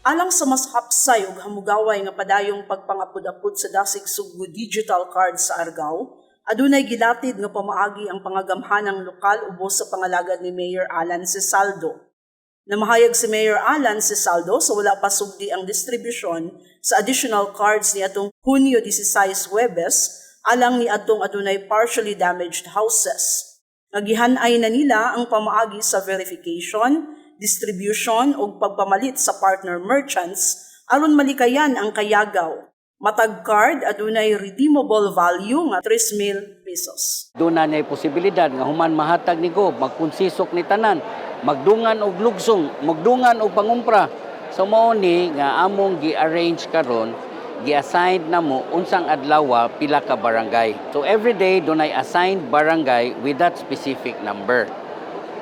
Alang sa mas hapsay ug hamugaway nga padayong pagpangapud-apud sa Dasig Sugbo Digital Card sa Argao, adunay gilatid nga pamaagi ang pangagamhanang lokal ubos sa pangalagad ni Mayor Alan Sesaldo. Namahayag si Mayor Alan Sesaldo sa wala pa sugdi ang distribusyon sa additional cards ni atong Hunyo 16, Huwebes, alang ni atong adunay partially damaged houses. Nagihan-ay na nila ang pamaagi sa verification, distribution ug pagpamalit sa partner merchants aron malikayan ang kayagaw. Matag card adunay redeemable value nga 3,000 pesos. Doon na niya posibilidad nga human mahatag ni Gov, magkonsisok ni tanan, magdungan og lugsong, magdungan og pangumpra. So mao ni nga among gi-arrange karon, gi-assign na mo unsang adlaw pila ka barangay. So every day dunay assigned barangay with that specific number.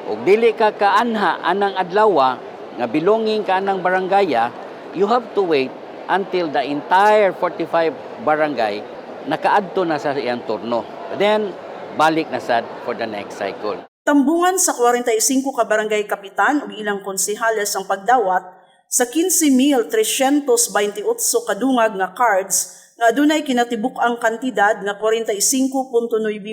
Ug dili ka kaanha anang adlaw nga belonging ka anang barangaya, you have to wait until the entire 45 barangay nakaadto na sa iyang turno. Then balik na sad for the next cycle. Tambungan sa 45 ka barangay kapitan ug ilang konsehales ang pagdawat sa 15,328 kadungag nga cards nga adunay kinatibuk-ang kantidad nga 45.9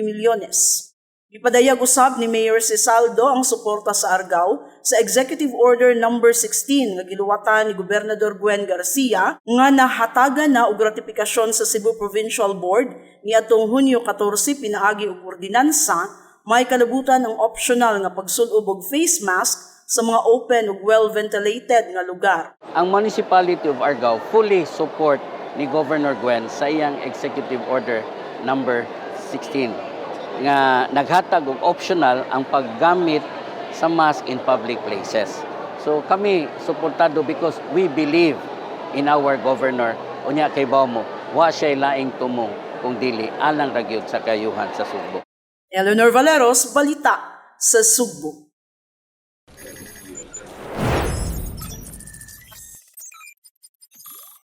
milyones. Gipadayag usab ni Mayor Sesaldo ang suporta sa Argao sa Executive Order Number 16 nga giluwatan ni Gobernador Gwen Garcia nga nahatagan na og ratifikasyon sa Cebu Provincial Board niadtong Hunyo 14 pinaagi og ordinansa may kalabutan ang optional nga pagsulob og face mask sa mga open ug well-ventilated nga lugar. Ang Municipality of Argao fully support ni Governor Gwen sa iyang Executive Order Number 16 nga naghatag og optional ang paggamit sa mask in public places. So kami suportado because we believe in our governor. Unya kay mo, wa siya laing tumong kung dili alang ra gyud sa kayuhan sa Sugbo. Eleanor Valeros, Balita sa Sugbo.